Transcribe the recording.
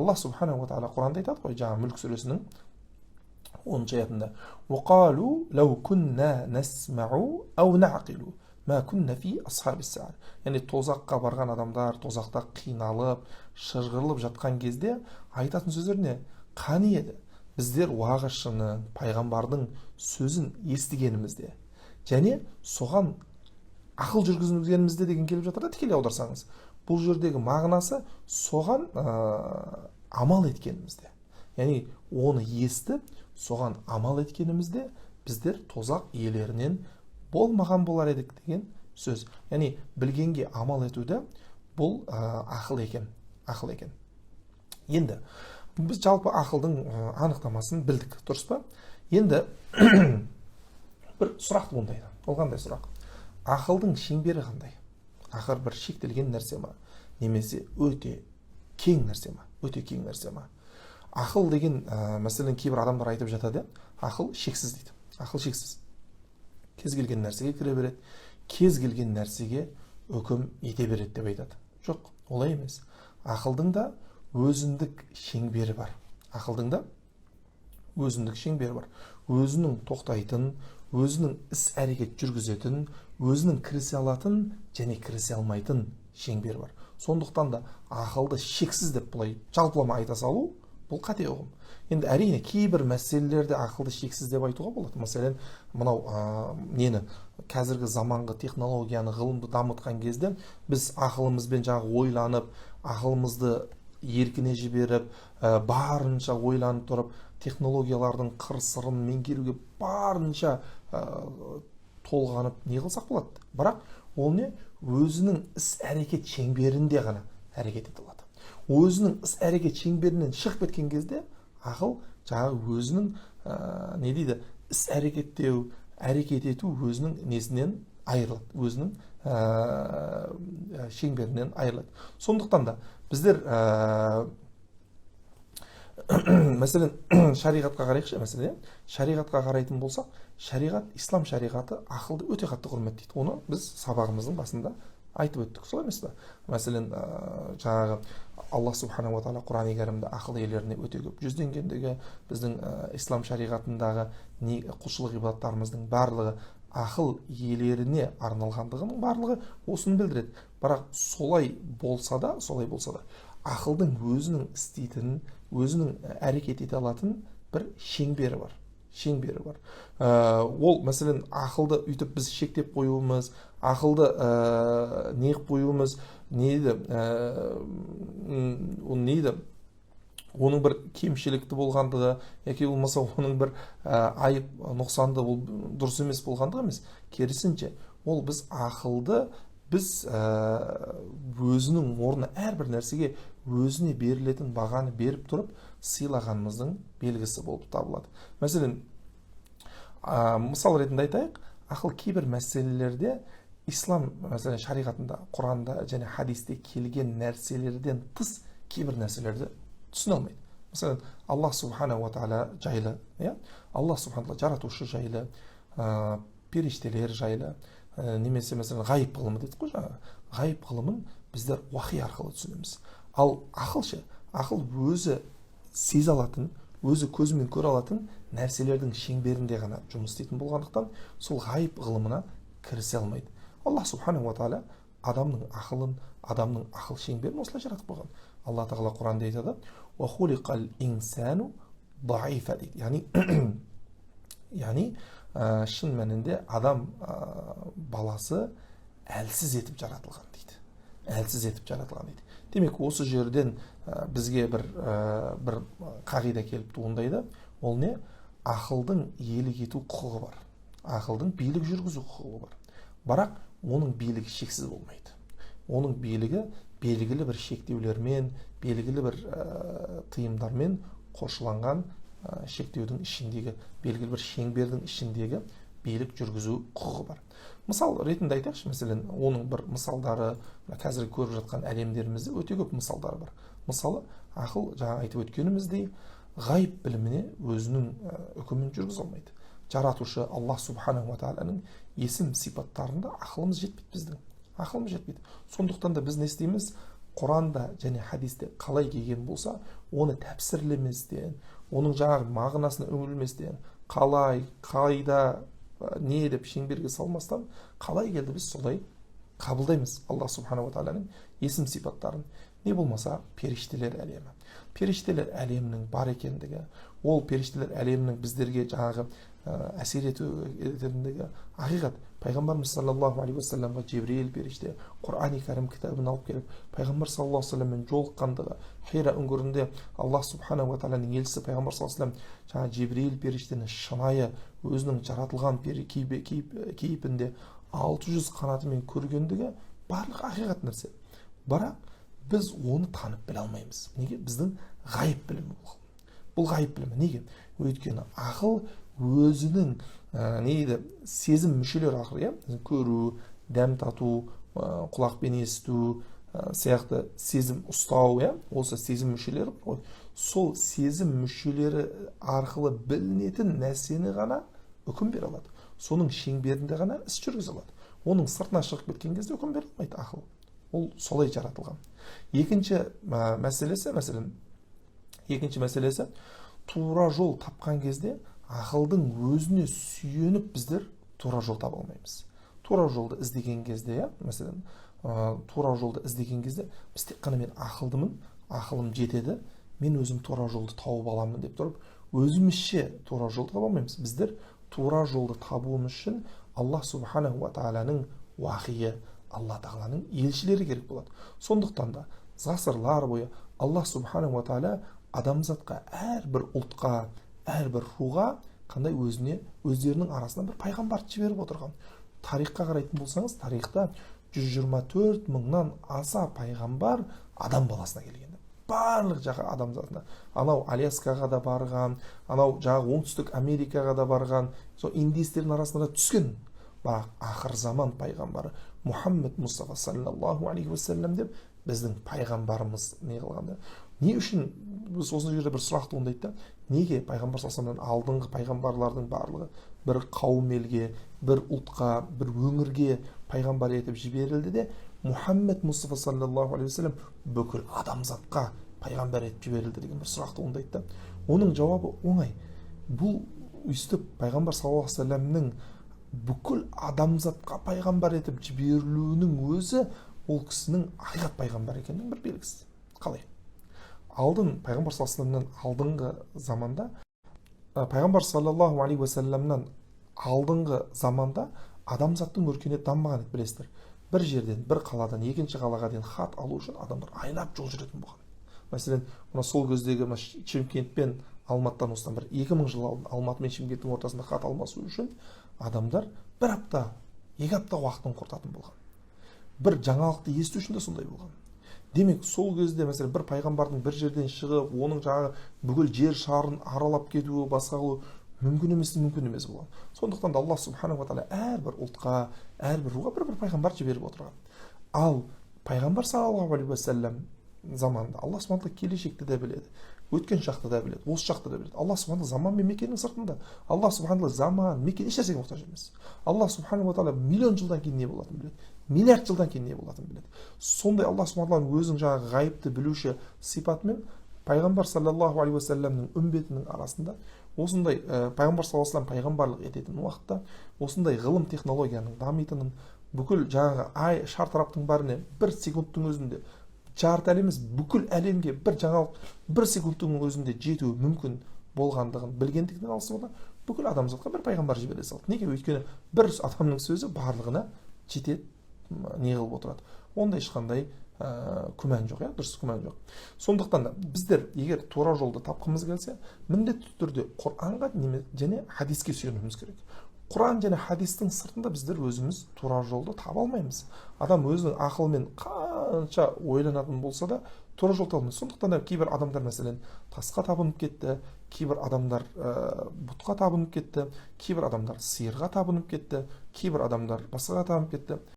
Аллах субханаху тағала Құранда айтады ғой, жаңағы Мүлк сүресінің 10-аятында: яғни тозаққа барған адамдар тозақта қиналып, шыжғырылып жатқан кезде айтатын сөздері не? Қани еді біздер уағызшының, пайғамбардың сөзін естігенімізде және соған ақыл жүргізгенімізде деген келіп жатыр да. Тікелей аударсаңыз, бұл жердегі мағынасы соған амал еткенімізде, яғни оны естіп, соған амал еткенімізде, біздер тозақ иелерінен болмаған болар едік деген сөз. Яғни білгенге амал етуді бұл ақыл екен, ақыл екен. Енді біз жалпы ақылдың анықтамасын білдік, дұрыс па? Енді бір сұрақ туындайды. Ол қандай сұрақ? Ақылдың шеңбері қандай? Ақыл бір шектелген нәрсе ма немесе өте кең нәрсе ма? Өте кең нәрсе ма ақыл деген? Мәселен, кейбір адамдар айтып жатады, ақыл шексіз дейді. Ақыл шексіз, кез келген нәрсеге кіре береді, кез келген нәрсеге үкім ете береді деп айтады. Жоқ, олай емес. Ақылдың да өзіндік шеңбері бар. Ақылдың да өзіндік шеңбері бар, өзінің тоқтайтын, өзінің іс әрекет жүргізетін, өзінің кірісе алатын және кірісе алмайтын шеңбері бар. Сондықтан да ақылды шексіз деп бұлай жалпылама айта салу бұл қате ұғым. Енді, әрине, кейбір мәселелерде ақылды шексіз деп айтуға болады. Мәселен, мынау нені, қазіргі заманғы технологияны, ғылымды дамытқан кезде біз ақылымызбен жаңағы ойланып, ақылымызды еркіне жіберіп, барынша ойланып тұрып, технологиялардың қыр сырын меңгеруге барынша толғанып не қылсақ болады. Бірақ ол не, өзінің іс әрекет шеңберінде ғана әрекет ете алады. Өзінің іс әрекет шеңберінен шығып кеткен кезде ақыл жаңағы өзінің не дейді, іс әрекеттеу, әрекет ету өзінің несінен айырылады, өзінің шеңберінен айырылады. Сондықтан да біздер мәселен, шариғатқа қарайықшы. Мәселен, шариғатқа қарайтын болсақ, шариғат, ислам шариғаты ақылды өте қатты құрметтейді. Оны біз сабағымыздың басында айтып өттік, солай емес па? Мәселен, жаңағы Аллах субханала тағала Құран кәрімде ақыл иелеріне өте көп жүзденгендігі, біздің ислам шариғатындағы не құлшылық ғибадаттарымыздың барлығы ақыл иелеріне арналғандығының барлығы осыны білдіреді. Бірақ солай болса да ақылдың өзінің істейтін, өзінің әрекет ете алатын бір шеңбері бар, шеңбері бар. Ол, мәселен, ақылды өйтіп біз шектеп қоюымыз, ақылды не қылып қоюымыз, не дейді, оны не дейді, оның бір кемшілікті болғандығы яки болмаса оның бір айып, нұқсанды, ол дұрыс емес болғандығы емес. Керісінше, ол біз ақылды біз өзінің орнына, әрбір нәрсеге өзіне берілетін бағаны беріп тұрып сыйлағанымыздың белгісі болып табылады. Мәселен, мысал ретінде айтайық, ақыл кейбір мәселелерде ислам, мәселен, шариғатында, Құранда және хадисте келген нәрселерден тыс кейбір нәрселерді түсіне алмайды. Мәселен, Аллах субханала тағала жайлы, иә, Аллах субхана жаратушы жайлы, періштелер жайлы, немесе, мәселен, ғайып ғылымы дедік қой жаңа. Ғайып ғылымын біздер уахи арқылы түсінеміз. Ал ақыл ше? Ақыл өзі сезе алатын, өзі көзімен көре алатын нәрселердің шеңберінде ғана жұмыс істейтін болғандықтан, сол ғайып ғылымына кірісе алмайды. Аллах субханала тағала адамның ақылын, адамның ақыл шеңберін осылай жаратып қойған. Алла тағала Құранда айтады: дейді. Яғни шын мәнінде адам баласы әлсіз етіп жаратылған дейді, әлсіз етіп жаратылған дейді. Демек, осы жерден бізге бір қағида келіп туындайды. Ол не? Ақылдың иелік ету құқығы бар, ақылдың билік жүргізу құқығы бар, бірақ оның билігі шексіз болмайды. Оның билігі белгілі бір шектеулермен, белгілі бір тыйымдармен қоршаланған, шектеудің ішіндегі, белгілі бір шеңбердің ішіндегі билік жүргізу құқығы бар. Мысал ретінде айтайықшы, мәселен, оның бір мысалдары қазіргі көріп жатқан әлемдерімізде өте көп мысалдар бар. Мысалы, ақыл, жаңа айтып өткеніміздей, ғайып біліміне өзінің үкімін жүргізе алмайды. Жаратушы Аллах субханала тағаланың есім сипаттарында ақылымыз жетпейді, біздің ақылымыз жетпейді. Сондықтан да біз не істейміз? Құранда және хадисте қалай келген болса, Оны тәпсірлеместен, оның жаңағы мағынасына үңілместен, қалай, қайда, не деп шеңберге салмастан, қалай келді, біз солай қабылдаймыз Алла субханала тағаланың есім сипаттарын. Не болмаса періштелер әлемі, періштелер әлемінің бар екендігі, ол періштелер әлемінің біздерге жаңағы әсер ететіндігі ақиқат. Пайғамбарымыз саллаллаху алейхи уассаламға Жебірейіл періште Құрани Кәрім кітабын алып келіп, пайғамбар саллаллаху алейхи вассаламмен жолыққандығы, Хира үңгірінде Аллах субханала тағаланың елшісі пайғамбар саллаллаху алейхи вассалам жаңағы Жебірейіл періштені шынайы өзінің жаратылған кейпінде 600 қанатымен көргендігі барлық ақиқат нәрсе. Бірақ біз оны танып біле алмаймыз. Неге? Біздің ғайып білімі бұл. Бұл ғайып білімі. Неге? Өйткені ақыл өзінің не дейді, сезім мүшелері арқылы, иә, көру, дәм тату, құлақпен есту сияқты сезім ұстау, иә, осы сезім мүшелері ғой. Сол сезім мүшелері арқылы білінетін нәрсені ғана үкім бере алады, соның шеңберінде ғана іс жүргізе алады. Оның сыртына шығып кеткен кезде үкім бере алмайды ақыл, ол солай жаратылған. Екінші мәселесі, мәселен, екінші мәселесі, тура жол тапқан кезде ақылдың өзіне сүйеніп біздер тура жол таба алмаймыз. Тура жолды іздеген кезде, иә, мәселен, тура жолды іздеген кезде біз тек қана мен ақылдымын, ақылым жетеді, мен өзім тура жолды тауып аламын деп тұрып, өзімізше тура жолды таба алмаймыз. Біздер тура жолды табуымыз үшін Аллах субханаху тағаланың уахиі, Алла тағаланың елшілері керек болады. Сондықтан да ғасырлар бойы Аллах субханаху тағала адамзатқа, әрбір ұлтқа, әрбір руға қандай өзіне, өздерінің арасынан бір пайғамбарды жіберіп отырған. Тарихқа қарайтын болсаңыз, тарихта 124 мыңнан аса пайғамбар адам баласына келген, барлық жағы адамзатына. Анау Аляскаға да барған, анау жағы Оңтүстік Америкаға да барған, сол индейстердің арасына да түскен. Бірақ ақыр заман пайғамбары Мұхаммед Мұстафа саллаллаху алейхи уассалам деп біздің пайғамбарымыз не қылғанда, не үшін біз осы жерде бір сұрақ туындайды да: неге пайғамбар саллаллаху алдыңғы пайғамбарлардың барлығы бір қауым елге, бір ұлтқа, бір өңірге пайғамбар етіп жіберілді де, Мұхаммед Мұстафа саллаллаху алейхи уассалам бүкіл адамзатқа пайғамбар етіп жіберілді деген бір сұрақ туындайды да. Оның жауабы оңай: бұл өйстіп пайғамбар саллаллаху алейхи уассаламның бүкіл адамзатқа пайғамбар етіп жіберілуінің өзі ол кісінің ақиқат пайғамбар екенінің бір белгісі. Қалай? Алдын пайғамбар саллаллаху алейхи алдыңғы заманда, пайғамбар саллаллаху алейхи уассаламнан алдыңғы заманда адамзаттың өркениеті дамымаған еді, білесіздер. Бір жерден, бір қаладан екінші қалаға дейін хат алу үшін адамдар айлап жол жүретін болған. Мәселен, мына сол кездегі мына Шымкент пен Алматыдан, осыдан бір 2000 жыл алдын Алматы мен Шымкенттің ортасында хат алмасу үшін адамдар бір апта, 2 апта уақытын құртатын болған. Бір жаңалықты есту үшін де сондай болған. Демек, сол кезде, мәселен, бір пайғамбардың бір жерден шығып, оның жаңағы бүкіл жер шарын аралап кетуі, басқа қылуы мүмкін емес, мүмкін емес болған. Сондықтан да Аллах субханала тағала әрбір ұлтқа, әрбір руға бір бір пайғамбар жіберіп отырған. Ал пайғамбар саллаллаху алейхи уассалам заманында Алла субхана келешекті де біледі, өткен шақты да біледі, осы шақты да біледі. Алла субхана заман мен мекеннің сыртында. Алла субхана заман, мекен, еш нәрсеге мұқтаж емес. Алла субханала тағала миллион жылдан кейін не болатынын біледі, миллиард жылдан кейін не болатынын біледі. Сондай Алла субхана өзінің жаңағы ғайыпты білуші сипатымен пайғамбар саллаллаху алейхи уассаламның үмбетінің арасында осындай пайғамбар саллаллаху алейхи пайғамбарлық ететін уақытта осындай ғылым, технологияның дамитынын, бүкіл жаңағы ай шар тараптың бәріне бір секундтың өзінде, жарты әлем емес, бүкіл әлемге бір жаңалық бір секундтың өзінде жетуі мүмкін болғандығын білгендіктен, Алла бүкіл адамзатқа бір пайғамбар жібере салды. Неге? Өйткені бір адамның сөзі барлығына жетеді, не қылып отырады. Онда ешқандай күмән жоқ, иә, дұрыс, күмән жоқ. Сондықтан да біздер егер тура жолды тапқымыз келсе, міндетті түрде Құранға және хадиске сүйенуіміз керек. Құран және хадистің сыртында біздер өзіміз тура жолды таба алмаймыз. Адам өзінің ақылымен қанша ойланатын болса да, тура жол таба алмайды. Сондықтан да кейбір адамдар, мәселен, тасқа табынып кетті, кейбір адамдар бұтқа табынып кетті, кейбір адамдар сиырға табынып кетті, кейбір адамдар басқаға табынып кетті.